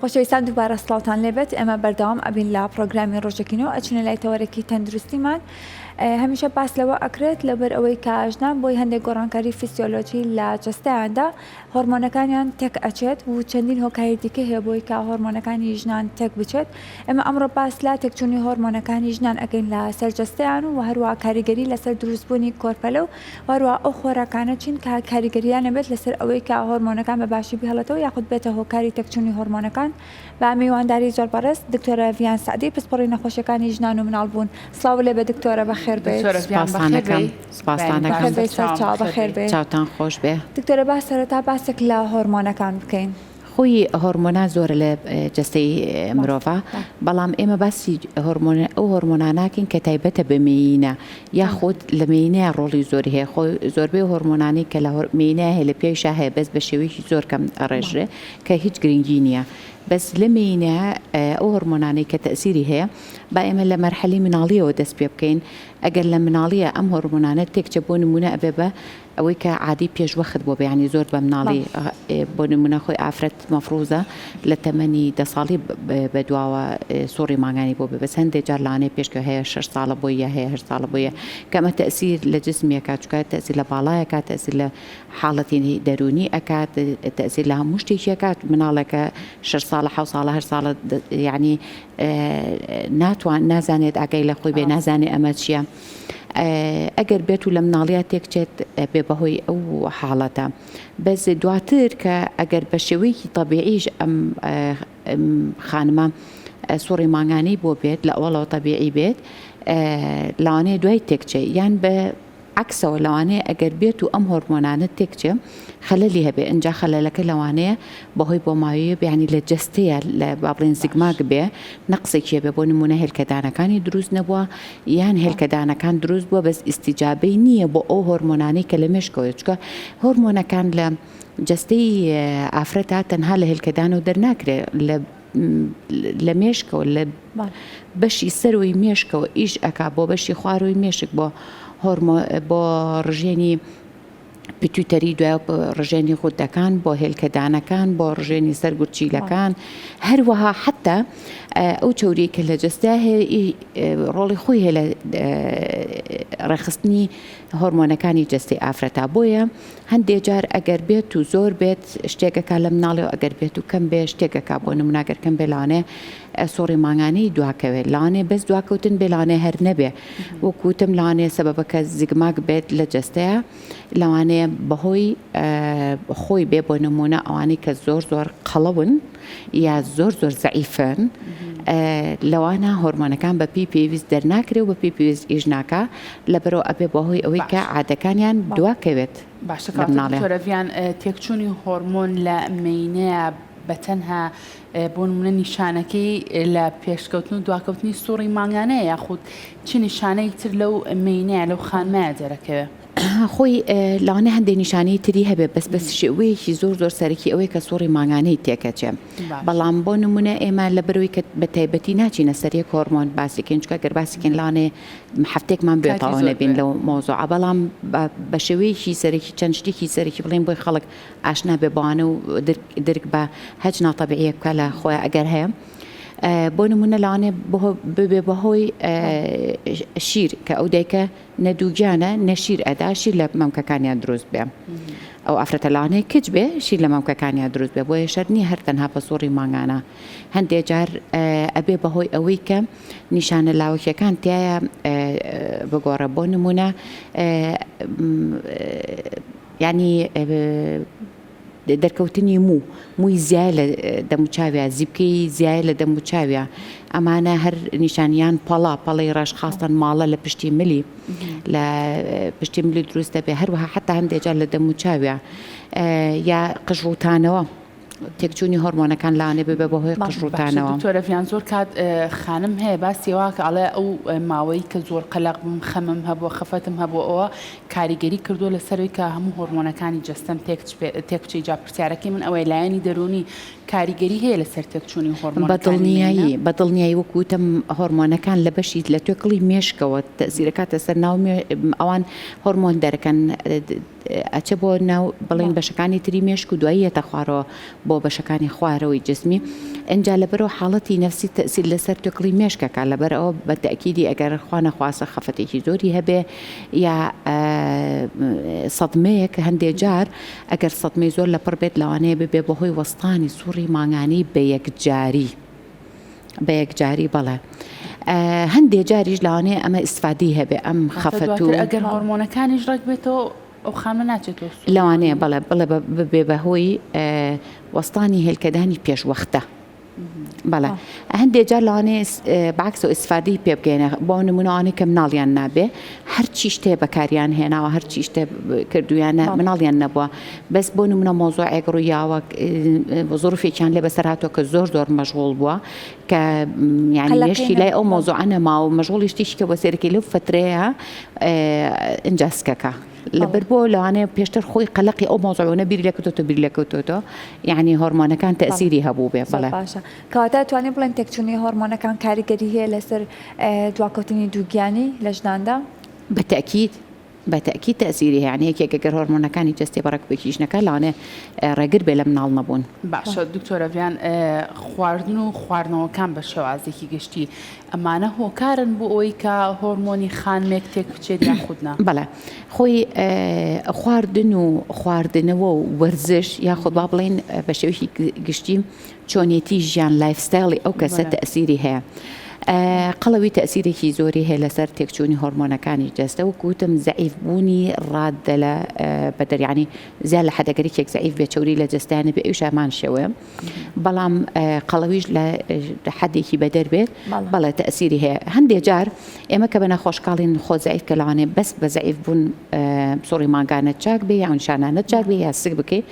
خۆشەویستان دووبارە سڵاوتان لێبێت ئێمە بەردەوام ئەبین لە پرۆگرامی ڕۆژەکینەوە ئەچینە لای تەوەرەکی تەندروستیمان هەمیشە باس لەوە ئەکرێت لەبەر ئەوەی کە ژنان بۆی هەندێک گۆڕانکاری فیسیۆلۆجی لە جەستەیاندا هۆرمۆنەکانیان تێک ئەچێت و چەندین هۆکاری دیکە هەیە بۆی کە هۆرمۆنەکانی ژنان تێک بچێت ئێمە ئەمڕۆ باس لە تێکچوونی هۆرمۆنەکانی ژنان ئەکەین لە سەر جەستەیان و هەروە کاریگەری لەسەر دروستبوونی کۆرپەلە و هەروە ئەو خۆراکانە چین کە کاریگەریان ئەبێت لەسەر ئەوەی کە هۆرمۆنەکان بە باشی بهێڵێتەوە یاخود بێتە هۆکاری تێکچوونی هۆرمۆنەکان بە میوانداری زۆر بەڕێز دکتۆرە ڤیان سەعدی پسپۆڕی نەخۆشیەکانی ژنان و مناڵ بوون سڵاو لێ بێ دکتۆرە بەخێر بێیت. دکتۆرە ڤیان بەخێر سپاستانەکەم بێی. سپاستانەکەم. بەخێر بێی سەرچاو بەخێر بێی. چاوتان خۆش بێ. دکتۆرە با سەرەتا باسێک لە هۆرمۆنەکان بکەین. خۆی هۆرمۆنا زۆرە لە جەستەی مرۆڤا بەڵام ئێمە باسی هۆرمۆن ئەو هۆرمۆنانە ناکەین کە تایبەتە بە مێینە یاخود لە مێینەیە ڕۆڵی زۆری هەیە خۆی زۆربەی هۆرمۆنانەی کە لە مێینە هەیە لە پیاویشا هەیە بەس بە شێوەیەکی زۆر کەم ئەڕێژرێ کە هیچ گرنگی نییە بەس لە مێینە ئەو هۆرمۆنانەی کە تەئسیری هەیە با ئێمە لە مەرحەلی مناڵیەوە دەست پێ بکەین ئەگەر لە مناڵیە ئەم هۆرمۆنانە تێکچێ بۆ نمونە ئەبێ بە ئەوەی کە عادەی پێش وەخت بۆ بێ یانی زۆر بە مناڵی بۆ نمونە خۆی ئافرەت مەفروزە لە تەمەنی دە ساڵی بە دواوە سوڕی مانگانی بۆ بێ بەس هەندێک جار لەوانەیە پێشکە هەیە شەش ساڵە بۆی یا هەیە هەشت ساڵە بۆیە کە ئەمە تەئسیر لە جسمی ئەکات چونکە تەئسیر لە باڵای ئەکات تەئسیر لە حاڵەتی دەروونی ئەکات تەئسیر لە هەموو شتێکی ئەکات مناڵێکە شەش ساڵە حەوت ساڵە هەشت ساڵە یانی ناتوان نازانێت ئاگای لە خۆی بێ نازانێ ئەمە چییە. ئەگەر بێت و لە مناڵیا تێکچێت بێ بەهۆی ئەو حاڵەتە بەس دواتر کە ئەگەر بە شێوەیەکی تەبیعیش ئەم خانمە سوڕی مانگانەی بۆ بێت لە ئەوڵەوە تەبیعی بێت لەوانەیە دوای تێکچێ یان بە عەکسەوە لەوانەیە ئەگەر بێت و ئەم هۆرمۆنانە تێکچێ خەلەلی هەبێ ئینجا خەلەلەکە لەوانەیە بەهۆی بۆماوییە بێ یانی لە جەستەیە لە با بڵێین زگماک بێ نەقسێکی هەبێ بۆ نموونە هێلکەدانەکانی دروست نەبووە یان هێلکەدانەکان دروست بووە بەس ئیستیجابەی نییە بۆ ئەو هۆرمۆنانەی کە لە مێشکەوەیە چونکە هۆرمۆنەکان لە جەستەی ئافرەتا تەنها لە هێلکەدانەوە دەرناکرێ لە لە مێشکەوە لە بەشی سەرەوەی مێشکەوە ئیش ئەکا بۆ بەشی خوارەوەی مێشک بۆ هۆرمۆ بۆ ڕژێنی pituitary دوای ڕژێنی غودەکان بۆ هێلکەدانەکان بۆ ڕژێنی سەر گورچیلەکان هەروەها حتا ئەو چەوری کە لە جەستە هەیە ڕۆڵی خۆی هەیە لە ڕێکخستنی هۆرمۆنەکانی جەستەی ئافرەتا بۆیە هەندێ جار ئەگەر بێت و زۆر بێت شتێک ئەکا لە مناڵی و ئەگەر بێت و کەم بێ شتێک ئەکا بۆ نمونە گەر کەم بێ لەوانەیە سوڕی مانگانەی دواکەوێت لەوانەیە بەس دواکەوتن بێ لەوانەیە هەر نەبێ وەکو وتم لەوانەیە سەبەبەکە زگماک بێت لە جەستەیە لەوانەیە بەهۆی خۆی بێ بۆ نمونە ئەوانەی کە زۆر زۆر قەڵەون یا زۆر زۆر زەعیفن لەوانە هۆرمۆنەکان بە پێی پێویست دەرناکرێ و بە پێی پێویست ئیش ناکا لەبەرئەوە ئەبێ بەهۆی ئەوەی کە عادەکانیان دواکەوێت باشە کەواتە دکتۆرە ڤیان تێکچوونی هۆرمۆن لە مێینەیە بەتەنها بۆ نمونە نیشانەکەی لە پێشکەوتن و دواکەوتنی سوڕی مانگانەیە یاخود چ نیشانەیەک تر لەو مێینەیە لەو خانمەیە دەرەکەوێ؟ خۆی لەوانەیە هەندێک نیشانەی تری هەبێ بەس بە شێوەیەکی زۆر زۆر سەرەکی ئەوەیە کە سوڕی مانگانەی تێکەچێ بەڵام بۆ نمونە ئێمە لە بەرەوەی کە بە تایبەتی ناچینە سەر یەک هۆرمۆن باسیکەین چونکە گەر باسیکەین لەوانەیە هەفتێکمان بێ تەواو نەبین لەو مەوزوعە بەڵام بە شێوەیەکی سەرەکی چەند شتێکی سەرەکی بڵێین بۆی خەڵک ئاشنا بێ بەوانە و درک بە هەچ ناتەبیعیەک بکا لە خۆیان ئەگەر هەیە بۆ نمونە لەوانەیە ببێ بەهۆی شیر کە ئەو دایکە نە دووگیانە نە شیر ئەدا شیر لە مەمکەکانیان دروست بێ ئەو ئافرەتە لەوانەیە کچ بێ شیر لە مەمکەکانیان دروست بێ بۆیە شەرت نییە هەر تەنها بە سوڕی مانگانە هەندێ جار ئەبێ بەهۆی ئەوەی کە نیشانە لاوەکیەکان تایە بگۆڕە بۆ نمونە یانی دەرکەوتنی موو، مووی زیایە لە دەموچاویا، زیپکەی زیایە لە دەموچاویا، ئەمانە هەر نیشان یان پەڵە، پەڵەی ڕەش خاستەن ماڵە لە پشتی ملی لە پشتی ملی دروست دەبێ، هەروەها حەتا هەندێک جار لە دەموچاویا یا قژ ڕووتانەوە. تێکچوونی هۆرمۆنەکان لەوانەیە ببێ بە هۆی قژ باشە ڕووتانەوە. دکتۆرە ڤیان زۆر کات خانم هەیە باسی وا کە ئەڵێ ئەو ماوەی کە زۆر قەلەق بووم خەمم هەبووە خەفەتم هەبووە ئەوە کاریگەری کردووە لەسەر ئەوەی کە هەموو هۆرمۆنەکانی جەستەم تێک بچێ جا پرسیارەکەی من ئەوەیە لایەنی دەروونی کاریگەری هەیە لەسەر تێکچوونی هۆرمۆنەکانی مێینە؟ بەدڵنیایی بەدڵنیایی وەکو وتم هۆرمۆنەکان لە بەشی لە توێکڵی مێشکەوە تەئسیرەکاتە سەر ناو ئەوان هۆرمۆن دەرەکەن. ئەچێ بۆ ناو بڵێین بەشەکانی تری مێشک و دوایی یەتە خوارەوە بۆ بەشەکانی خوارەوەی جسمی ئینجا لەبەرەوە حاڵەتی نەفسی تەئسیر لەسەر توێکڵی مێشک ئەکا لەبەر ئەوە بە تەئکیدی ئەگەر خوا نەخواستە خەفەتێکی زۆری هەبێ یا سەدمەیەک هەندێ جار ئەگەر سەدمەی زۆر لەپڕ بێت لەوانەیە ببێ بەهۆی وەستانی سوڕی مانگانەی بە یەکجاری. بە یەکجاری بەڵێ هەندێ جاریش لەوانەیە ئەمە ئیسفادەی هەبێ ئەم خەفەت و ئەگەر هۆرمۆنەکانیش ڕێک بێتەوە ئەو خانمە ناچێتەوە سوڕ. لەوانەیە بەڵێ بڵێ ببێ بە هۆی وەستانی هێلکەدانی پێشوەختە بەڵێ هەندێ جار لەوانەیە بەعکسەوە ئیسفادەی پێ بگەینە بۆ نمونە ئەوانەی کە مناڵیان نابێ هەرچی شتێ بەکاریان هێناوە هەرچی شتێ کردویانە مناڵیان نەبووە بەس بۆ نمونە مەوزوعێک ڕوویاوە زروفێکیان لێ بەسەر هاتووە کە زۆر زۆر مەشغوڵ بووە کە یعنی مێشکی لای ئەو مەوزوعە نەماوە مەشغوڵی شتێکی کە بۆ سێرەکەی لەو فترەیە ئینجا سکەکە لەبەر بۆ لەوانەیە پێشتر خۆی قەلەقی ئەو مەوزوعانە بیر لێکردۆتەوە بیر لێکەوتۆتەوە یعنی هۆرمۆنەکان تەئسیری هەبوو بێ بەڵێ باشە کەواتە توانین بڵێن تێکچوونی هۆرمۆنەکان کاریگەری هەیە لەسەر دواکەوتنی دووگیانی لە ژناندا؟ بە تەئکید بە تەئکید تەئسیری هەیە یانی یەکێک ئەگەر هۆرمۆنەکانی جەستەی بە ڕێکوپێکیش نەکات لەوانەیە ڕێگر بێ لە مناڵ نەبوون. باشە دکتۆرە ڤیان خواردن و خواردنەوەکان بە شێوازێکی گشتی ئەمانە هۆکارن بۆ ئەوەی کە هۆرمۆنی خانمێک تێک بچێت یاخود نا؟ بەڵێ خۆی خواردن و خواردنەوە و وەرزش یاخود با بڵێین بە شێوەیەکی گشتی چۆنیەتی ژیان lifestyle ی ئەو کەسە تەئسیری هەیە. قەڵەوی تەئسیرێکی زۆری هەیە لەسەر تێکچوونی هۆرمۆنەکانی جەستە وەکو وتم زەعیف بوونی ڕاددە لە بەدەر یانی زیاد لە حەد ئەگەر یەکێک زەعیف بێ چەوری لە جەستەیان نەبێ ئەویش هەمان شێوەیە بەڵام قەڵەویش لە حەدێکی بەدەر بێت بەڵێ تەئسیری هەیە هەندێ جار ئێمە کە بە نەخۆشکاڵین خۆ زەعیف کە لەوانەیە بەس بە زەعیف بوون سوڕی مانگانە چاک بێ یان شانانە چاک بێ یا سک بکەی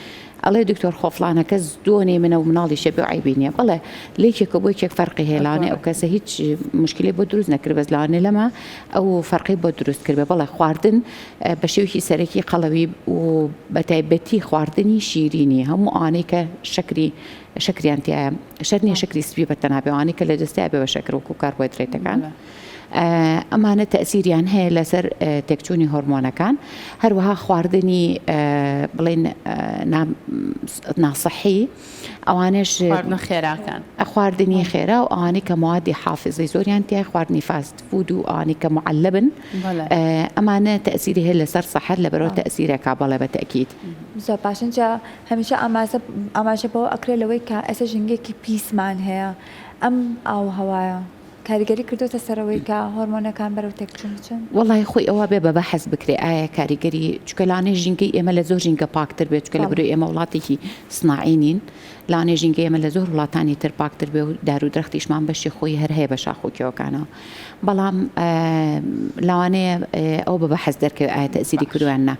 ئەڵێ دکتۆر خۆ فڵانە کەس دووەنێ منە و مناڵیشە بێ و عەیبی نیە بەڵێ لەیەکێکەوە بۆ یەکێک فەرقی هەیە لەوانەیە ئەو کەسە هیچ مشکلەی بۆ دروست نەکرد بەس لەوانەیە لەمە ئەو فەرقی بۆ دروست کردبێ بەڵێ خواردن بە شێوەیەکی سەرەکی قەڵەوی و بە تایبەتی خواردنی شیرینی هەموو ئەوانەی کە شەکری شەکریان تایە شەرت نیە شەکری سپی بە تەنها بێ ئەوانەی کە لە جەستەیا بێ بە شەکر وەکو کاربۆهێدرێتەکان ئەمانە تەئسیریان هەیە لەسەر تێکچوونی هۆرمۆنەکان، هەروەها خواردنی بڵێین ناسحی ئەوانەش خواردنە خێراکان. خواردنی خێرا و ئەوانەی کە موادی حافزەی زۆریان تیایە خواردنی fast food و ئەوانەی کە معلبن ئەمانە تەئسیری هەیە لەسەر سەحەت لەبەرئەوە تەئسیرەکا بەڵێ بە تەئکید. زۆر باشە ئینجا هەمیشە ئاماژە بەوە ئەکرێ لەوەی کە ئێستا ژینگەیەکی پیسمان هەیە ئەم ئاووهەوایە کاریگەری کردۆتە سەر ئەوەی کە هۆرمۆنەکان بەرەو تێکچوون بچن؟ وەڵای خۆی ئەوە بێ بە بەحس بکرێ ئایا کاریگەری چونکە لەوانەیە ژینگەی ئێمە لە زۆر ژینگە پاکتر بێت چونکە لە برۆی ئێمە وڵاتێکی سناعی نین لەوانەیە ژینگەی ئێمە لە زۆر وڵاتانی تر پاکتر بێ و دار و درەختیشمان بەشی خۆی هەر هەیە بە شاخ و کێوەکانەوە بەڵام لەوانەیە ئەوە بە بەحس دەرکەوێ ئایا تەئسیری کردووە یان نا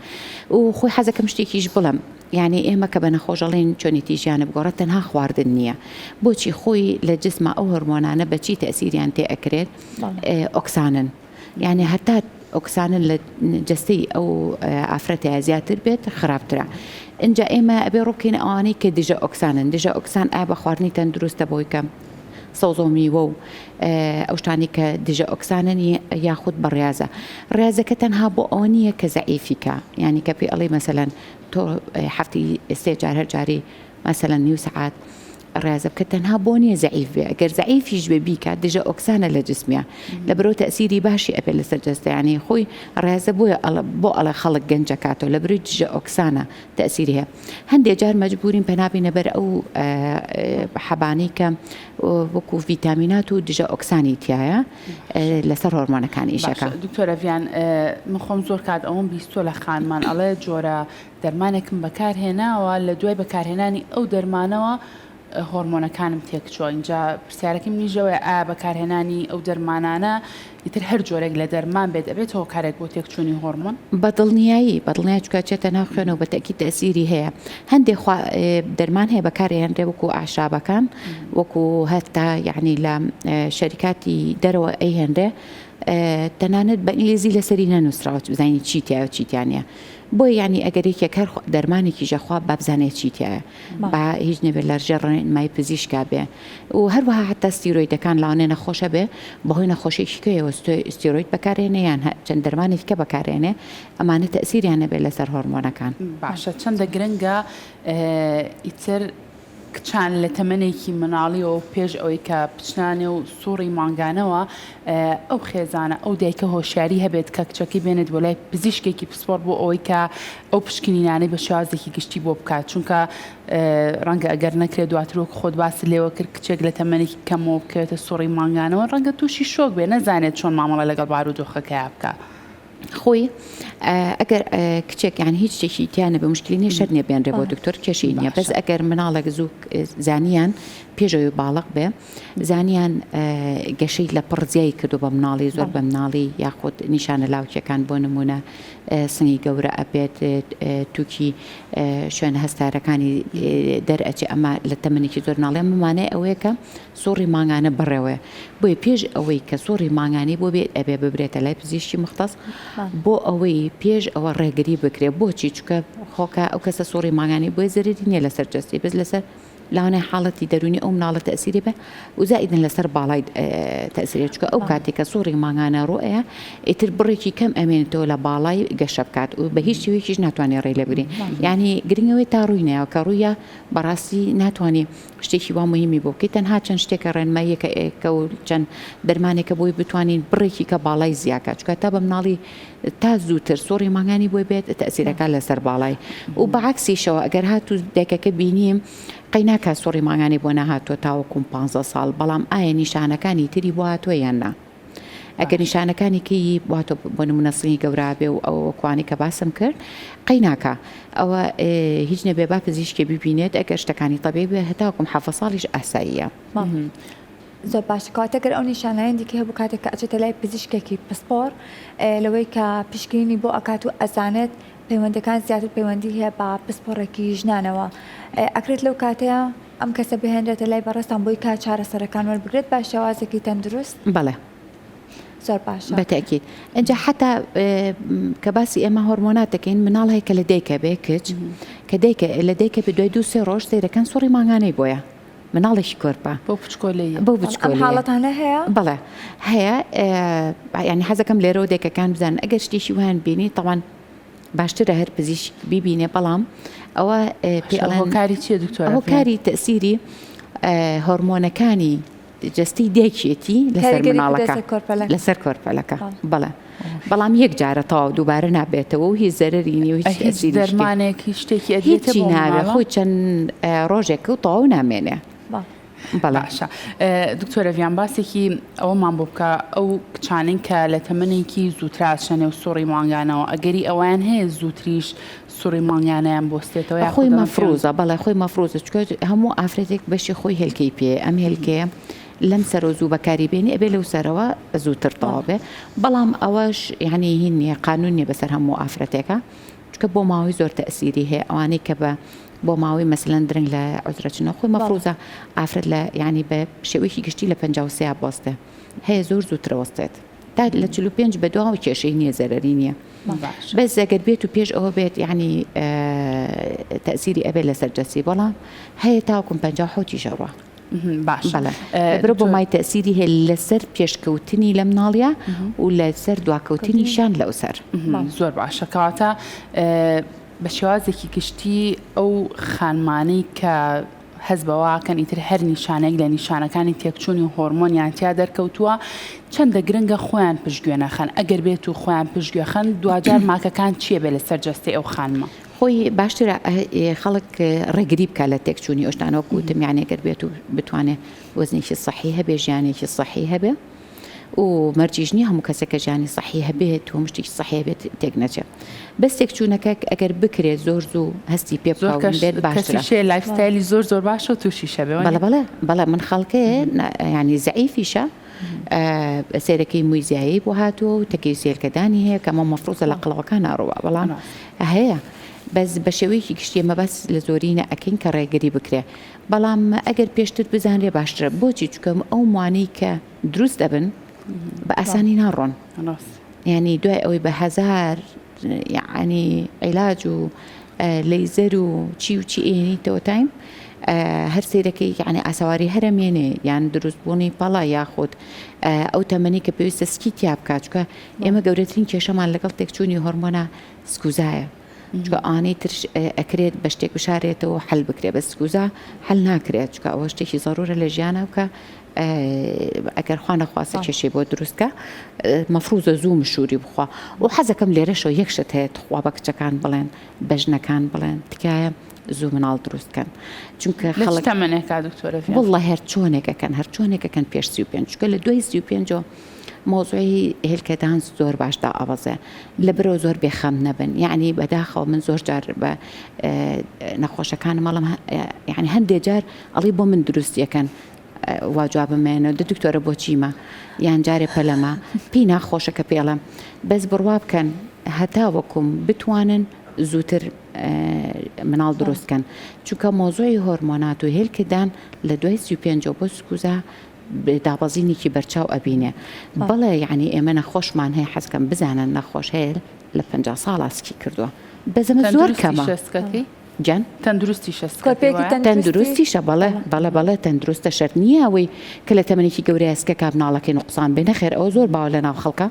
و خۆی حەزەکەم شتێکیش بڵێم یانی ئێمە کە بە نەخۆش ئەڵێین چۆنێتی ژیانە بگۆڕە تەنها خواردن نییە بۆچی خۆی لە جسما ئەو هۆرمۆنانە بەچی تەئسیریان تێ ئەکرێت ئۆکسانن یعنی هەتا ئۆکسانن لە جەستەی ئەو ئافرەتەیە زیاتر بێت خراپترە ئینجا ئێمە ئەبێ ڕووبکەین ئەوانەی کە دژە ئۆکسانن دژە ئۆکسان ئا بە خواردنی تەندروستە بۆی کە سەوزە و میوە و ئەو شتانەی کە دژە ئۆکسانن یاخود بە ڕاضە ڕاضەکە تەنها بۆ ئەوە نییە کە زەعیفی کە یعنی کە پێی ئەڵێ مەسەلەن تۆ هەفتی سێ جار هەر جاری مەسەلەن نیو سەعات ڕاضە بکە تەنها بۆ نییە زەعیف بێ ئەگەر زەعیفیش بێ بیکات دژە ئۆکسانە لە جسمیە لە برۆ تەسیری باشی ئەبێت لەسەر جەستەیانی خۆی ڕاضە بۆیە بۆ ئەڵێ خەڵک گەنجەکاتەوە لە برۆی دژە ئۆکسانە تەئسیری هەیە هەندێ جار مەجبورین پەنا بینە بەر ئەو حەبانەی کە وەکو ڤیتامینات و دژە ئۆکسانی تایە لەسەر هۆرمۆنەکان ئیشەکە. باشە دکتۆرە ڤیان من خۆم زۆر کات ئەوەم بیستوە لە خانمان ئەڵێ جۆرە دەرمانێکم بەکار هێناوە لە دوای بەکارهێنانی ئەو دەرمانەوە هۆرمۆنەکانم تێکچووە ئینجا پرسیارەکەی منیش ئەوەیە ئایا بەکارهێنانی ئەو دەرمانانە ئیتر هەر جۆرێک لە دەرمان بێت ئەبێتە هۆکارێک بۆ تێکچوونی هۆرمۆن؟ بە دڵنیایی بە دڵنیایی چونکە ئەچێتە ناو خوێنەوە بە تەئکید تەئسیری هەیە هەندێ خوا دەرمان هەیە بەکارئەهێنرێ وەکو ئەعشابەکان وەکو هەتا یەعنی لە شەریکاتی دەرەوە ئەیهێنرێ تەنانەت بە ئینگلیزی لەسەری نەنووسراوە بزانین چی تیایە و چی تیا نییە. بۆیە یانی ئەگەر یەکێک هەر دەرمانێکیش ئەخوا با بزانێ چی تیایە با هیچ نەبێت لە ژێر ڕێنمایی پزیشکا بێ و هەروەها حتا ستیرۆیدەکان لەوانەیە نەخۆشە بێ بەهۆی نەخۆشیێکی کەیەوە ستیرۆید بەکارێنێ یان چەند دەرمانێکی کە بەکارێنێ ئەمانە تەئسیریان نەبێت لەسەر هۆرمۆنەکان. باشە چەندە گرنگە ئیتر کچان لە تەمەنێکی مناڵیەوە و پێش ئەوەی کە بچنە نێو سوڕی مانگانەوە ئەو خێزانە ئەو دایکە هۆشیاری هەبێت کە کچەکەی بێنێت بۆ لای پزیشکێکی پسپۆڕ بۆ ئەوەی کە ئەو پشکنینانەی بە شێوازێکی گشتی بۆ بکات چونکە ڕەنگە ئەگەر نەکرێت دواتر وەک خۆت باست لێوە کرد کچێک لە تەمەنێکی کەمەوە بکەوێتە سوڕی مانگانەوە ڕەنگە تووشی شۆک بێ نەزانێت چۆن مامەڵە لەگەڵ بارودۆخەکەیا بکا. خۆی ئەگەر کچێک یان هیچ شتێکی تیا نەبێ مشکلی نیە شەرت نیە بێنرێ بۆ دکتۆر کێشەی نیە بەس ئەگەر مناڵێک زوو زانیان پێشەوەی باڵق بێ زانیان گەشەی لە پڕ زیای کردو بە مناڵی زۆر بە مناڵی یاخود نیشانە لاوکیەکان بۆ نمونە سنگی گەورە ئەبێت توکی شوێنە هەستارەکانی دەرئەچێ ئەمە لە تەمەنێکی زۆر ناڵێ مانای ئەوەیە کە سوڕی مانگانە بەڕێوەیە بۆیە پێش ئەوەی کە سوڕی مانگانەی بۆ بێت ئەبێ ببرێتە لای پزیشکی مختص بۆ ئەوەی پێش ئەوە ڕێگری بکرێت بۆچی چونکە خۆکە ئەو کەسە سوڕی مانگانەی بۆیە زەرەری نییە لەسەر جەستەی بەس لەسەر لەوانەیە حاڵەتی دەروونی ئەو مناڵە تەئسیری بێ و زائیدن لەسەر باڵای تەئسیری چونکە ئەو کاتێک کە سوڕی مانگانە ڕوئەیە ئیتر بڕێکی کەم ئەمێنێتەوە لە باڵای گەشە بکات و بە هیچ شێوەیەکیش ناتوانێت ڕێی لێ بگری یعنی گرنگەوەی تا ڕووی نایەوە کە ڕوویە بەڕاستی ناتوانێ شتێکی وا موهیمی بۆ بکەیت تەنها چەند شتێکە ڕێنماییەکە ئێکە و چەند دەرمانێکە بۆی بتوانین بڕێکی کە باڵای زیاکە چکە تا بە مناڵی تا زووتر سوڕی مانگانی بۆی بێت تەسیرەکە لەسەر باڵای و بەعکسیشەوە ئەگەر هاتوو دایکەکە بینیم قەیناکە سوڕی مانگانی بۆ نەهاتووە تاوەکوم پ ساڵ بەڵام ئایا نیشانەکانی تری بۆ هاتووە یان نا؟ ئەگەر نیشانەکانی کەی واتۆ بۆ نمونە سنگی گەورە بێ و ئەوە وەکوانی کە باسم کرد قەی ناکا ئەوە هیچ نەبێ با پزیشکێ ببینێت ئەگەر شتەکانی تەبیعی بێ هەتاکوم حەڤە ساڵیش ئاساییە. زۆر باشە کەواتە گەر ئەو نیشانانەی دیکەی هەبوو کاتێک کە ئەچێتە لای پزیشکێکی پسپۆڕ لەوەی کە پشکنینی بۆ ئەکات و ئەزانێت پەیوەندەکان زیاتر پەیوەندی هەیە بە پسپۆڕێکی ژنانەوە ئەکرێت لەو کاتەیە ئەم کەسە بهێنرێتە لای بەڕێزتان بۆی کە چارەسەرەکان وەربگرێت بە شێوازێکی تەندروست؟ بەڵێ. زۆر باشە. بە تەئکید. ئینجا حەتا کە باسی ئێمە هۆرمۆنات دەکەین مناڵ هەیە کە لە دایکە بێ کچ کە دایکە لە دایکە بێ دوای دوو سێ ڕۆژ سەیرەکەن سوڕی مانگانەی بۆیە مناڵێکی کۆرپە بۆ بچکۆلەیە بۆ بچکۆلەیە. ئەم حاڵەتانە هەیە؟ بەڵێ هەیە یانی حەزەکەم لێرەوە دایکەکان بزانن ئەگەر شتێکی وایان بینی تەوان باشترە هەر پزیشک بیبینێ بەڵام ئەوە پێ ئەڵێن هۆکاری چیە دکتۆر هۆکاری تەسیری هۆرمۆنەکانی جەستەی دایکێتی لەسەر مناڵەکە لەسەر کۆرپەلەکە بەڵێ بەڵام یەک جارە تەواو دووبارە نابێتەوە و هیچ زەرەری نیە و هیچ دەرمانێک هیچ شتێکی هیچی ناوێ خۆی چەند ڕۆژێک و تەواو نامێنێ. بەڵێ. باشە دکتۆرە ڤیان باسێکی ئەوەمان بۆ بکە ئەو کچانەی کە لە تەمەنێکی زووترا ئەچنە نێو سوڕی مانگانەوە ئەگەری ئەوەیان هەیە زووتریش سوڕی مانگانەیان بوەستێتەوە یاخود خۆی مەفروزە بەڵێ خۆی مەفروزە چونکە هەموو ئافرەتێک بەشی خۆی هێلکەی پێیە ئەم هێلکەیە لەم سەرەوە زوو بەکاری بێنی ئەبێ لەو سەرەوە زووتر تەواو بێ بەڵام ئەوەش یعنی هین نییە قانون نییە بەسەر هەموو ئافرەتێکە چونکە بۆ ماوەی زۆر تەئسیری هەیە ئەوانەی کە بە بۆ ماوەی مەسەلەن درەنگ لە عوزرە چنەوە خۆی مەفروزە ئافرەت لە یانی بە شێوەیەکی گشتی لە 53 بوەستێ هەیە زۆر زووترە وەستێت تا لە 45 بە دواوە کێشەی نییە زەرەری نییە بەس ئەگەر بێت و پێش ئەوە بێت یعنی تەسیری ئەبێت لەسەر جەسی بەڵام هەیە تاوکم 57 ژەڕوە باشە برۆ بۆ مای تەسیری هەیە لەسەر پێشکەوتنی لە مناڵیا و لەسەر دواکەوتنیشان لەوسەر. زۆر باشە کەواتە بە شێوازێکی گشتی ئەو خانمانەی کە هەست بەوەکەن ئیتر هەر نیشانەیەک لە نیشانەکانی تێکچوونی هۆرمۆنیان تیا دەرکەوتووە چەندە گرنگە خۆیان پشتگوێ نەخەن ئەگەر بێت و خۆیان پشتگوێ خەن دواجار ماکەکان چییە بێ لەسەر جەستەی ئەو خانمە؟ خۆی باشترە خەڵک ڕێگری بکات لە تێکچوونی ئەو شتانە وەکو وتم یانی گەر بێت و بتوانێ وەزنێکی سەحی هەبێ ژیانێکی سەحی هەبێ و مەرجیش نییە هەموو کەسێک کە ژیانی سەحی هەبێت و هەموو شتێکی سەحی هەبێت تێک نەچێت بەس تێکچوونەکە ئەگەر بکرێت زۆر زوو هەستی پێ زۆر بکا و بێت باشترە. کەسیش هەیە lifestyle ی زۆر زۆر باشە و تووشیش هەبێ وەنیە؟ بەڵێ بەڵێ بەڵێ من خەڵکێ یانی زەعیفیشە سەیرەکەی مووی زیایەی بۆ هاتووە و تەکەی سێلکەدانی هەیە کە ئەمە مەفروزە لە قەڵەوەکانا ڕووە بەڵام هەیە بەس بە شێوەیەکی گشتی ئەمە باس لە زۆرینە ئەکەین کە ڕێگری بکرێ بەڵام ئەگەر پێشتر بزانرێ باشترە بۆچی چونکە ئەو موانەی کە دروست ئەبن بە ئاسانی ناڕۆن یانی دوای ئەوەی بە هەزار. یەعنی عیلاج و لەیزەر و چی و چی ئەیەنیتەوە تایم هەر سەیرەکەی یەعنی ئاسەواری هەر ئەمێنێ یان دروست بوونی پەڵە یاخود ئەو تەمەنی کە پێویستە سکی تیا بکات چونکە ئێمە گەورەترین کێشەمان لەگەڵ تێکچوونی هۆرمۆنا سکوزایە چونکە ئەوانەی ترش ئەکرێت بە شتێک بشارێتەوە و حەل بکرێت بەس سکوزا حەل ناکرێت چونکە ئەوە شتێکی زەرورە لە ژیانە بکە ئەگەر خوا نەخواستە کێشەی بۆ دروست کە مەفروزە زوو مشوری بخوا و حەزەکەم لێرەشەوە یەک شت هەیە تخوا بە کچەکان بڵێن بە ژنەکان بڵێن تکایە زوو مناڵ دروست کەن چونکە خەڵک تەمەنێکا دکتۆرە واللە هەر چۆنێکەکەن هەر چۆنێکەکەن پێش 35 چونکە لە دوای 35 مەوزوعی هێلکەدان زۆر باش دائەبەزێ لەبەرئەوە زۆر بێخەم نەبن یەعنی بەداخەوە من زۆر جار بە نەخۆشەکانم ئەڵێم یەعنی هەندێ جار ئەڵێ بۆ من دروستیەکەن وا جوابم مێنەوە دە دکتۆرە بۆچیمە یان جارێ پەلەمە پێی ناخۆشە کە پێڵم بەس بڕوا بکەن هەتا وەکوم بتوانن زووتر مناڵ دروست کەن چونکە مۆزوعی هۆرمۆنات و هێلکەدان لە دوای 35 بۆ سکوزا دابەزینێکی بەرچاو ئەبینێ بەڵێ یعنی ئێمە نەخۆشمان هەیە حەزکەم بزانن نەخۆش هەیە لە پ ساڵا سکی کردووە بەزەمە زۆر کەمە گیان تەندروستیشە سکەکەی وایە؟ تەندروستیشە بەڵێ بەڵێ بەڵێ تەندروستە شەرت نییە ئەوەی کە لە تەمەنێکی گەورەیە سکەکە مناڵەکەی نوقسان بێ نەخێر ئەوە زۆر باوە لە ناو خەڵکە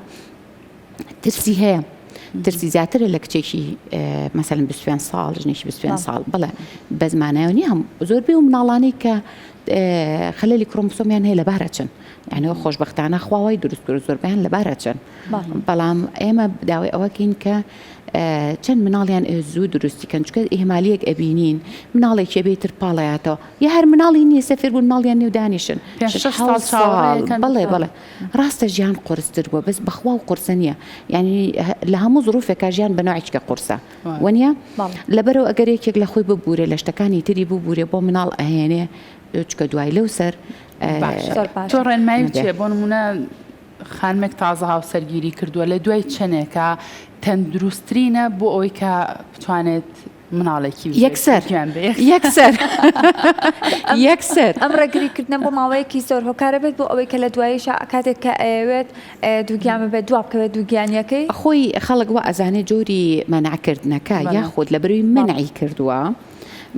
ترسی هەیە ترسی زیاترە لە کچێکی مەسەلەن 25 ساڵ ژنێکی 25 ساڵ بەڵێ بەس مانایەوە نییە هەم زۆر بێ و مناڵانەی کە خەلەلی کرۆمۆسۆمیان هەیە لەبار ئەچن یعنی خۆشبەختانە خوا وای دروست کرد زۆربەیان لەبار ئەچن بەڵام ئێمە داوای ئەوەکەین کە چەند مناڵیان زوو دروستی کەن چکە ئیهمالیەک ئەبینین مناڵێکی ئەبێ تر پاڵیاتەوە یا هەر مناڵی نییە سەفر بوون ماڵیان نێو دانیشن ساڵ بەڵێ بەڵێ ڕاستە ژیان قورستر بووە بەس بەخوا و قورسە نییە یعنی لە هەموو ظروفێکا ژیان بە نوعێکە قورسە وەنیە لەبەرەوە ئەگەر یەکێک لە خۆی ببوورێ لە شتەکانی تری ببوورێ بۆ مناڵ ئەهێنێ چکە دوای لەو سەر تۆ ڕێنمایی چیە بۆ نمونە خانمێک تازە هاوسەرگیری کردووە لە دوای چەنێکە تەندروستترینە بۆ ئەوەی کە بتوانێت مناڵێکی یەکسەر یەکسەر یەکسەر ئەم ڕێگریکردنە بۆ ماوەیەکی زۆر هۆکارە بێت بۆ ئەوەی کە لە دواییشا کاتێک کە ئەیەوێت دووگیان ببێت دوا بکەوێت دووگیانیەکەی. خۆی خەڵک وا ئەزانێ جۆری مەنعکردنەکە یاخود لەبەرەوەی مەنعی کردووە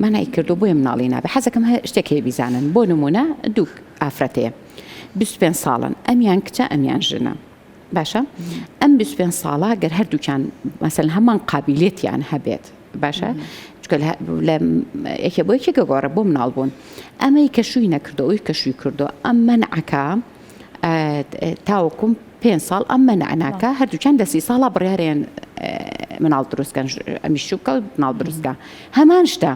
مەنعی کردووە بۆیە مناڵی نابێ حەزەکەم شتێک هەیە بیزانن بۆ نمونە دوو ئافرەت هەیە 25 ساڵن ئەمیان کچە ئەمیان ژنە باشە ئەم 25 ساڵە گەر هەردووکیان مەسەلەن هەمان قابیلێتیان هەبێت باشە چکە لە یەکێ بۆ یەکێکە گۆڕە بۆ مناڵ بوون ئەمەی کە شووی نەکردو ئەوی کە شووی کردو ئەم مەنعەکە تاوەکوم پێ ساڵ ئەم مەنع ناکە هەردووکیان لە سی ساڵا بڕیارێن مناڵ دروستکەن ئەمی شوکە و مناڵ دروستکە هەمان شتە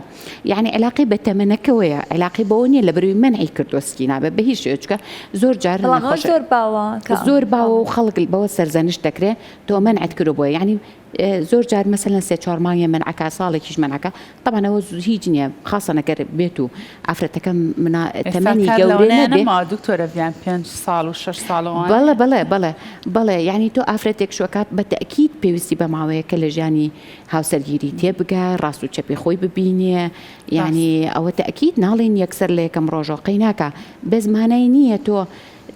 یعنی علاقەی بە تەمەنەکەوەیە علاقەی بەوە نییە لە بەروی مەنعی کردووە سکی نابێت بە هیچ شێوەیەک چونکە زۆر جار بەڵام ئەوە نەخۆشە زۆر باوە کە زۆر باوە و خەڵک بەوە سەرزەنشت دەکرێ تۆ مەنعت کردووە بۆیە یعنی زۆر جار مەسەلەن سێ چوار مانگێ مەنعەکا ساڵێکیش مەنعەکا تەبعەن ئەوە هیچ نییە خاسەن ئەگەر بێت و ئافرەتەکە منا ئێستا تەمەنی کار گەورە لەوەنەیە نەبێ نەماوە دکتۆرە ڤیان پێنج ساڵ و شەش ساڵ و ئەوانە بەڵێ بەڵێ بەڵێ بەڵێ یعنی تۆ ئافرەتێک شوەکات بە تەئکید پێویستی بە ماوەیەکە لە ژیانی هاوسەرگیری تێبگا ڕاست و چەپی خۆی ببینێ یانی ئەوە تەئکید ناڵێین یەکسەر لە یەکەم ڕۆژەوە قەی ناکا بەس مانای نییە تۆ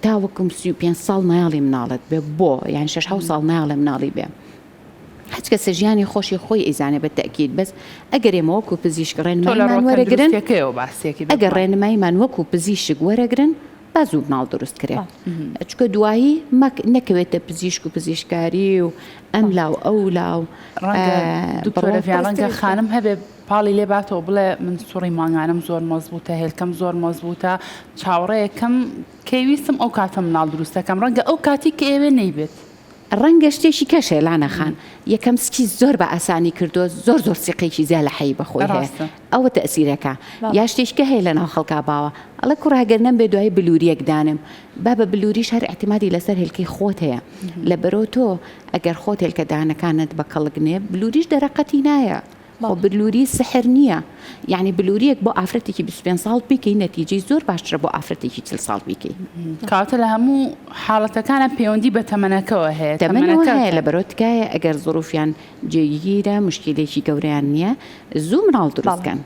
تاوەکم 35 ساڵ نایەڵی مناڵت بێ بۆ یان شەش حەوت ساڵ نایەڵێ مناڵی بێ هەچ کەسە ژیانی خۆشی خۆی ئەیزانێ بە تەئکید بەس ئەگەر ئێمە وەکو پزیشک تۆ لە ڕێنماییمان ڕووە وەرەگرن تەندروستیەکەیەوە باسیەکی ئەگەر بێگومان. ڕێنماییمان وەکو پزیشک وەرەگرن با زوو مناڵ دروست کرێ چونکە دوایی مەک نەکەوێتە پزیشک و پزیشکاری و ئەم لاو ئەو لاو ڕەنگە دکتۆرە ڤیان ڕەنگە خانم هەبێ پاڵی لێ باتەوە بڵێ من سوڕی مانگانم زۆر مەزبوتە هێلکەم زۆر مەزبوتە چاوەڕێیەکەم کەی ویستم ئەو کاتە مناڵ دروست دەکەم ڕەنگە ئەو کاتی کە ئێوێ نەیبێت. ڕەنگە شتێکی کەش هەیە لانە خان یەکەم سکی زۆر بە ئاسانی کردووە زۆر زۆر سیقەیەکی زیا لە حەی بە خۆی هەیە ئەوە تەئسیرەکە یا شتێکی کە هەیە لە ناو خەڵکا باوە ئەڵێ کوڕە گەر نەمبێ دوایی بلوریەک دانێم بابە بلوریش هەر ئیعتیمادی لەسەر هێلکەی خۆت هەیە لەبەرۆ تۆ ئەگەر خۆت هێلکە دانەکانت بە کەڵک نێ بلوریش دەرەقەتی نایە خۆ بلوری سحر نییە یعنی بلوریەک بۆ ئافرەتێکی 25 ساڵ بیکەی نەتیجەی زۆر باشترە بۆ ئافرەتێکی 40 ساڵ بیکەی. کەواتە لە هەموو حاڵەتەکانا پەیوەندی بە تەمەنەکەوە هەیە تەمەنەوە هەیە لەبەرۆ تکایە ئەگەر زروفیان جێگیرە مشکیلەیەکی گەورەیان نییە زوو مناڵ دروست کەن.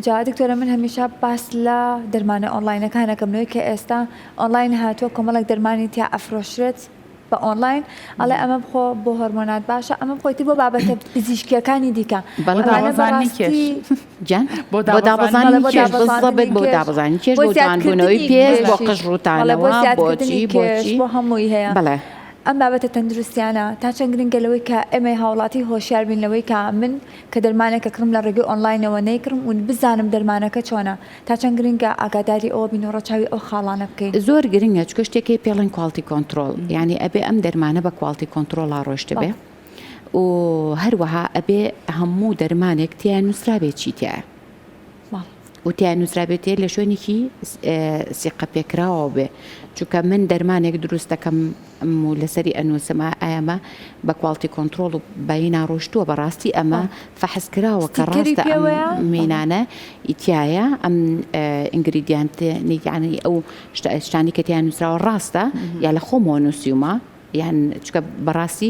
جا دکتۆرە من هەمیشە باس لە دەرمانە ئۆنڵاینەکان ئەکەم لەوەی کە ئێستا ئۆنڵاین هاتووە کۆمەڵێک دەرمانی تیا ئەفرۆشرێت. بە ئۆنڵاین ئەڵێ ئەمە بخۆ بۆ هۆرمۆنات باشە ئەمە بخۆی تر بۆ بابەتە پزیشکیەکانی دیکە بەڵێ ئەمانە دابەزاندنی کێش بەڕاستی گیان بۆ بۆ دابەزاندنی دابەزاندنی بەڵێ بۆ کێش دابەزاندنی بزەبت بۆ کێش دابەزاندنی کێش بۆ بۆ جوانبوونەوەی زیادکردنی پێست بۆ کێشیش قژ بەڵێ بۆ ڕووتانەوە بۆ زیادکردنی چی بۆ کێش چی بۆ هەمووی هەیە بەڵێ ئەم بابەتە تەندروستیانە تا چەند گرنگە لەوەی کە ئێمەی هاوڵاتی هۆشیار بین لەوەی کە من کە دەرمانێک ئەکڕم لە ڕێگەی ئۆنڵاینەوە نەیکڕم و بزانم دەرمانەکە چۆنە تا چەند گرنگە ئاگاداری ئەوە بین و ڕەچاوی ئەو خاڵانە بکەین؟ زۆر گرنگە چونکە شتێک هەیە پێڵێن quality control یانی ئەبێ ئەم دەرمانە بە quality control ا ڕۆشتبێ و هەروەها ئەبێ هەموو دەرمانێک تیا نووسرابێ چی تایە و تیا نووسرابێتێ لە شوێنێکی سیقە پێکراوە بێ چونکە من دەرمانێک دروست دەکەم و لەسەری ئەنووسم ئایا ئەمە بە quality control و باینا ڕۆشتووە بەڕاستی ئەمە فەحس کراوە کە ستیکەری ڕاستە ئەم پێوەیە؟ بەڵێ. مینانە تیایە ئەم ingredient یانی ئەو شتە شتانی کە تیا نووسراوە ڕاستە یا لە خۆمەوە نووسیومە یان چونکە بەڕاستی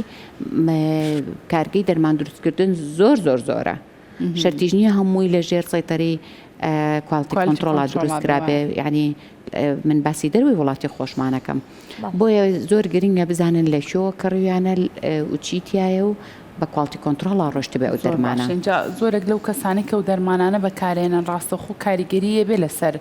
کارگەی دەرمان دروستکردن زۆر زۆر زۆرە شەرتیش نییە هەمووی لە ژێر سەیتەرەی quality quality control ا کۆنترۆڵا دروست بێ کرابێ وایە. یعنی من باسی دەروی وڵاتی خۆشمانەکەم بۆیە زۆر گرنگە بزانن لە کوێوە کڕیویانە و چی تیایە و بە quality control ا ڕۆشتبێ ئەو زۆر دەرمانە. باشە ئینجا زۆرێک لەو کەسانەی کە ئەو دەرمانانە بەکارێنن ڕاستەوخۆ کاریگەری ئەبێ لەسەر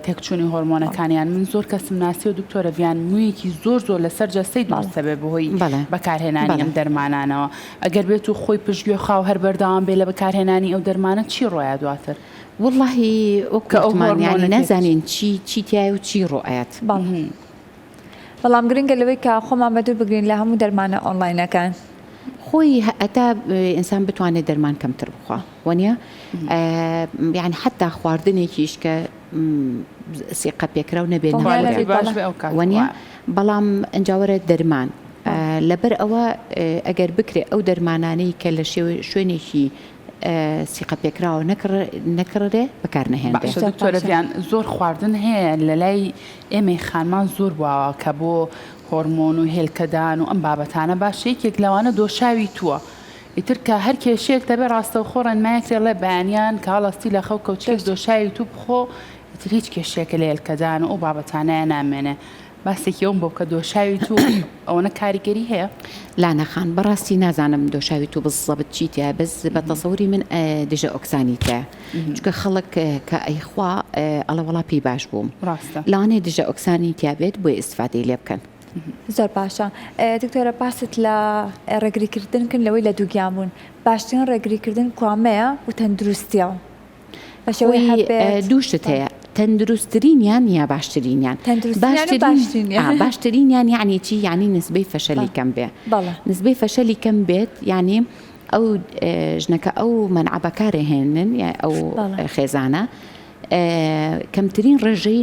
تێکچوونی هۆرمۆنەکانیان من زۆر کەسم ناسیوە دکتۆرە ڤیان مویەکی زۆر زۆر لەسەر جەستەی دروست دەبێت بەهۆی بەکارهێنانی ئەم دەرمانانەوە ئەگەر بێت و خۆی پشتگوێ خاو هەر بەردەوام بێ لە بەکارهێنانی ئەو دەرمانە چی ڕۆیا دواتر؟ وەڵاهی وەک کە ئەو وتمان یانی هۆرمۆنە تێک نازانین چی چی تیایە و چی ڕوئەیات. بەڵێ بەڵام گرنگە لەوەی کە خۆمان بەدوور بگرین لە هەموو دەرمانە ئۆنڵاینەکان. خۆی هەتا ئینسان بتوانێت دەرمان کەمتر بخوا وەنیە یعنی حتا خواردنێکیش کە سیقە پێکراو نەبێ وەنیە بەڵام ئەنجاوەرە دەرمان لەبەر ئەوە ئەگەر بکرێ ئەو دەرمانانەی کە لە شوێنێکی سیقە پێکراوە نەکڕرێ بەکار نەهێنرێ. باشە دکتۆرە ڤیان زۆر خواردن هەیە لەلای ئێمەی خانمان زۆر باوە کە بۆ هۆرمۆن و هێلکەدان و ئەم بابەتانە باشە یەکێک لەوانە دۆشاوی تووە ئیتر کە هەر کێشەیەک دەبێ ڕاستەوخۆ ڕێنمایەک لێ بەیانیان کە هەڵەستی لە خەو کەوچکێک دۆشاوی توو بخۆ ئیتر هیچ کێشەیەکە لە هێلکەدان و ئەو بابەتانەیە نامێنێ باسێکی ئەوم بۆ بکە دۆشاوی توو ئەوەنە کاریگەری هەیە؟ لانە خان بەڕاستی نازانم دۆشاوی توو بزەبت چی تیایە بەس بە تەسەوری من دژە ئۆکسانی تیایە چونکە خەڵک کە ئەیخوا ئەڵێ وەڵا پێی باش بووم ڕاستە لەوانەیە دژە ئۆکسانی تیا بێت بۆیە ئیستفادەی لێ بکەن. زۆر باشە دکتۆرە باست لە ڕێگری کردن کرد لەوەی لە دووگیان بوون باشترین ڕێگری کردن کوامەیە و تەندروستیە بە شێوەی خۆی هەبێت دوو شت هەیە تەندروستترینیان یا باشترینیان تەندروستترینیان و باشترین باشترینیان ئا باشترینیان یعنی چی یعنی نسبەی فەشەلی کەم بێ بەڵێ نسبەی فەشەلی کەم بێت یعنی ئەو ژنەکە ئەو مەنعە بەکارێ هێنن یا ئەو بەڵێ خێزانە کەمترین ڕێژەی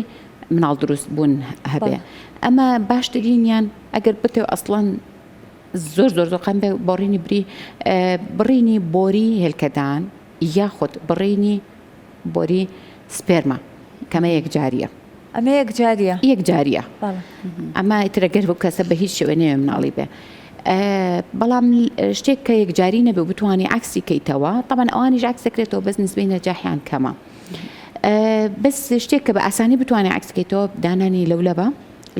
مناڵ دروست بوون هەبێ بەڵێ ئەمە باشترینیان ئەگەر بتێ ئەسڵەن زۆر زۆر زۆر قەم بێ بۆڕینی بری بڕینی بۆری هێلکەدان یاخود بڕینی بۆری سپێرما کەمە یەکجاریە. ئەمە یەکجاریە؟ یەکجاریە. بەڵێ. ئەمە ئیتر گەر بەو کەسە بە هیچ شێوەیە نەیەوێ مناڵی بێ. بەڵام شتێک کە یەکجاری نەبێ و بتوانی عەکسی کەیتەوە تەبعەن ئەوانیش عەکس دەکرێتەوە بەس نسبەی نەجاحیان کەمە. بەس شتێک کە بە ئاسانی بتوانێ عەکس کەیتەوە دانانی لەولەبە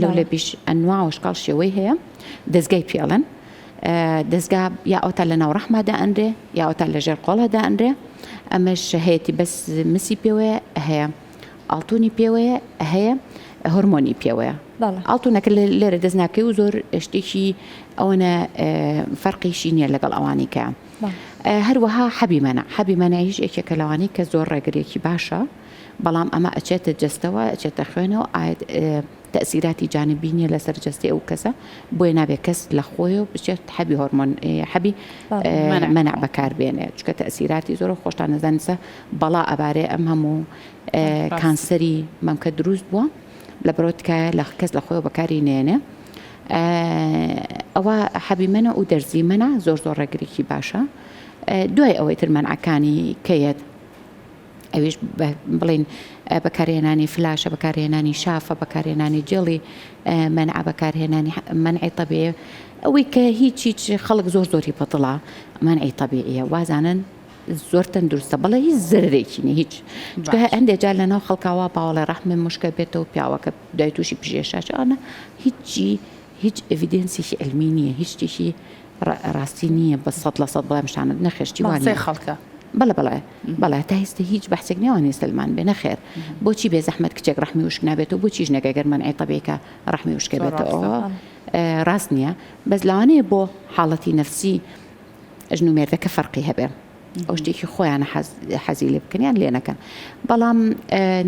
لەولەبیش ئەنواع و شکاڵ شێوەی هەیە دەزگای پێڵێن. دەزگا یا ئەوەتا لە ناو ڕەحما دائەنرێ یا ئەوەتا لە ژێر قۆڵا دائەنرێ ئەمەش هەیەتی بەس مسی پێوەیە هەیە ئاڵتونی پێوەیە هەیە هۆرمۆنی پێوەیە ئاڵتونەکە لێرە دەست ناکەی و زۆر شتێکی ئەوەنە فەرقیشی نییە لەگەڵ ئەوانی کە هەروەها حەبی مەنع حەبی مەنعیش یەکێکە لەوانەی کە زۆر ڕێگرێکی باشە بەڵام ئەمە ئەچێتە جەستەوە ئەچێتە خوێنەوە ئاەت تەئسیراتی جانبی نیە لەسەر جەستەی ئەو کەسە بۆیە نابێت کەس لە خۆیەوە بچێت حەبی هۆرمۆن حەبی مەنع بەکار بێنێ چونکە تەئسیراتی زۆرە خۆشتان نەزانن سە بەڵا ئەبارێ ئەم هەموو کانسەری مەمکە دروست بووە لە بەرەوە تکایە لە کەس لە خۆیەوە بەکاری نێنێ ئەوە حەبی مەنع و دەرزی مەنع زۆر زۆر ڕێگرێکی باشە دوای ئەوەی تر مەنعەکانی کەیەت ئەویش بڵێین بەکارهێنانی فلاشە، بەکارهێنانی شافە، بەکارهێنانی جێڵی مەنعە، بەکارهێنانی مەنعی تەبیعی، ئەوەی کە هیچ هیچ خەڵک زۆر زۆری بەدڵە مەنعی تەبیعیە، وازانن زۆر تەندروستە بەڵێ هیچ زەرەرێکی نیە هیچ، چونکە هەندێک جار لەناو خەڵکا وا باوەڵێ ڕەحمم مشکە بێتەوە پیاوەکە دوای تووشی پژێشاچ ئەوانە هیچی. هیچ evidence ێکی عیلمی نییە هیچ شتێکی ڕاستی نییە بە 100% بڵێم شتانە نەخێر شتی وا نییە خەڵکە بەڵێ بەڵێ بەڵێ تا ئێستا هیچ بەحسێک نێوانی سەلمان بێ نەخێر بۆچی بێ زەحمەت کچێک ڕەحمی وشک نابێتەوە بۆچی ژنێک گەر مەنعی تەبیعی ڕەحمی وشکە بێتەوە ڕاست نییە بەس لەوانەیە بۆ حاڵەتی نەفسی ژن و مێردەکە فەرقی هەبێ ئەو شتێکی خۆیانە حەزی لێ بکەن یان لێ نەکەن بەڵام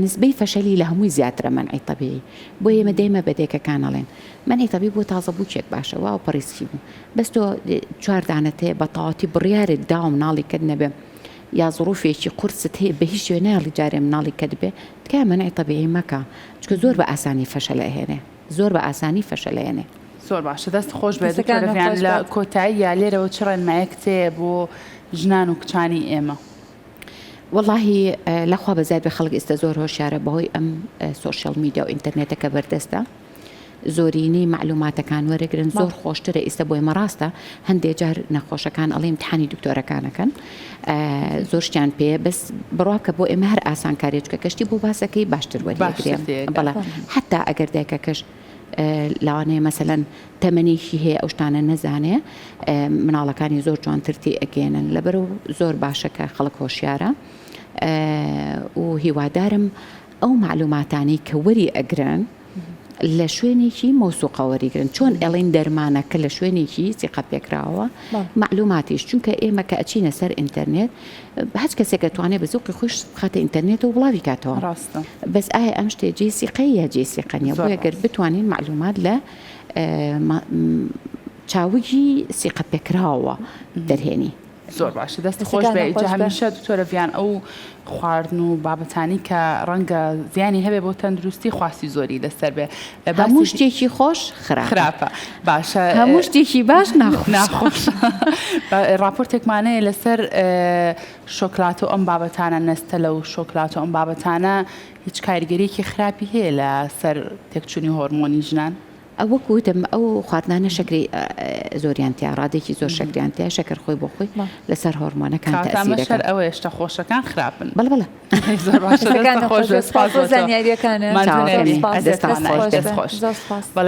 نسبەی فەشەلی لە هەمووی زیاترە مەنعی تەبیعی بۆ ئێمە دەیمە بە دێکەکان ئەڵێن مەنعی تەبی بۆ تازە بووکێک باشە واو پەڕیسکی بوو بەس تۆ چوار دانەت هەیە بە تەواوەتی بڕیارت داوە مناڵی کەت نەبێ یا زڕوفێکی قورست هەیە بە هیچ شێوە نایەڵی جارێ مناڵی کەت بێ تکایە مەنعی تەبیعی مەکە چونکە زۆر بە ئاسانی فەشەل ئەهێنێ زۆر بە ئاسانی فەشەل ئەهێنێ. زۆر باشە دەست خۆش بێت دکتۆرە ڤیان لە کۆتاییا لێرەوە چ ڕێنمایەکت هەیە بۆ ژنان و کچانی ئێمە؟ وەڵاهی لەخوا بەزیاد بێ خەڵک ئیستا زۆر هۆشیارە بەهۆی ئەم social media و ئینتەرنێتە کە بەردەستە زۆرینەی مەعلوماتەکان وەرەگرن زۆر خۆشترە ئیستا بۆ ئێمە ڕاستە هەندێ جار نەخۆشەکان ئەڵێ امتحانی دکتۆرەکانەکەن زۆر شتیان پێ بەس بڕوا کە بۆ ئێمە هەر ئاسانکاریە چکە کەشتی بۆ باسەکەی باشتر وەریەگرێ بەڵێ حتا ئەگەر دایکەکەش لەوانەیە مەسەلەن تەمەنێکی هەیە ئەو شتانە نەزانێ مناڵەکانی زۆر جوانتر تێ ئەگەێنن لەبەر و زۆر باشە کە خەڵک هۆشیارە و هیوادارم ئەو معلوماتانەی کە وەری ئەگرن لە شوێنێکی مەوسوقە وەریگرن چۆن ئەڵین دەرمانەکە لە شوێنێکی سیقە پێکراوە معلوماتیش چونکە ئێمە کە ئەچینە سەر ئینتەرنێت هەچ کەسێک ئەتوانێ بە زەوقی خۆی شت بخاتە ئینتەرنێتەوە بڵاوی کاتەوە ڕاستە. بەس ئایا ئەم شتێ جێی سیقەیە یا جێی سیقە نیە بۆیە گەر بتوانین مەعلومات لە چاوگی سیقە پێکراوە دەرهێنی. زۆر باشە دەست خۆش بێ ئیجا هەمیشە دکتۆرە ڤیان ئەو خواردن و بابەتانی کە ڕەنگە زیانی هەبێ بۆ تەندروستی خواستی زۆری لەسەر بێ هەموو شتێکی خۆش خراپە باشە هەموو شتێکی باش ناخۆش راپۆرتێکمانەیە لەسەر شۆکلات و ئەم بابەتانە نەستەلە و شۆکلات و ئەم بابەتانە هیچ کاریگەریەکی خراپی هەیە لە سەر تێکچوونی هۆرمۆنی ژنان؟ وەک وتم ئەو خواردنانە شەکری زۆریان تیا ڕادێکی زۆر شەکریان تیا شەکر خۆی بۆ خۆی لەسەر هۆرمۆنەکان تەئسیر دەکات. ئەوەیە شتە خۆشەکان خراپن. بەڵێ بەڵێ. زۆر باشە دەستت خۆش بێت سپاس بۆ تۆ. زانیاریەکانت. ماندوو نەبی. دەستان خۆش بێت. دەست خۆش.